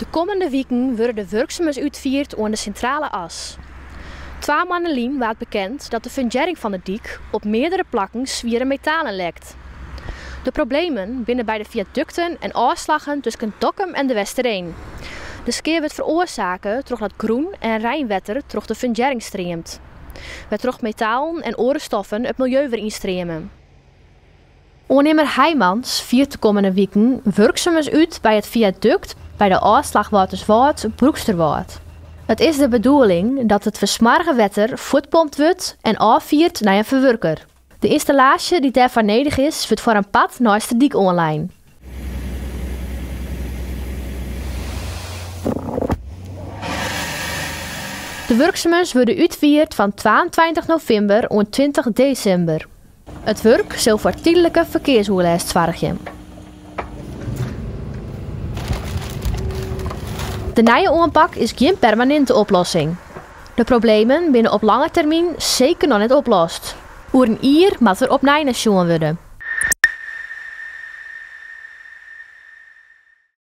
De kommende wiken wurde de wurksumens útfierd oan de Sintrale As. Twa moanne lyn waard bekend dat de fundearring fan de dyk op meardere plakken swiere metalen lekt. De problemen binne by de fiadukten en ôfslaggen tusken Dokkum en De Westereen. De skea wurdt feroarsake trochdat grûn en reinwetter troch de fundearring streamt, wêrtroch't metalen en oare stoffen it miljeu wer ynstreame. Oannimmer Heijmans fiert de kommende wiken wurksumens út by it fiadukt by de ôfslach Wâlterswâld-Broeksterwâld. It is de bedoeling dat it fersmoarge wetter fuortpompt wurdt en ôffierd nei in ferwurker. De ynstallaasje dy't dêrfoar nedich is, wurdt foar in part neist de dyk oanlein. De wurksumens wurde útfierd fan 22 novimber oant 20 desimber. It wurk sil foar tydlike ferkearsoerlêst soargje. De nije oanpak is gjin permaninte oplossing. De problemen binne op lange termyn seker noch net oplost. Oer in jier moat der opnij nei sjoen wurde.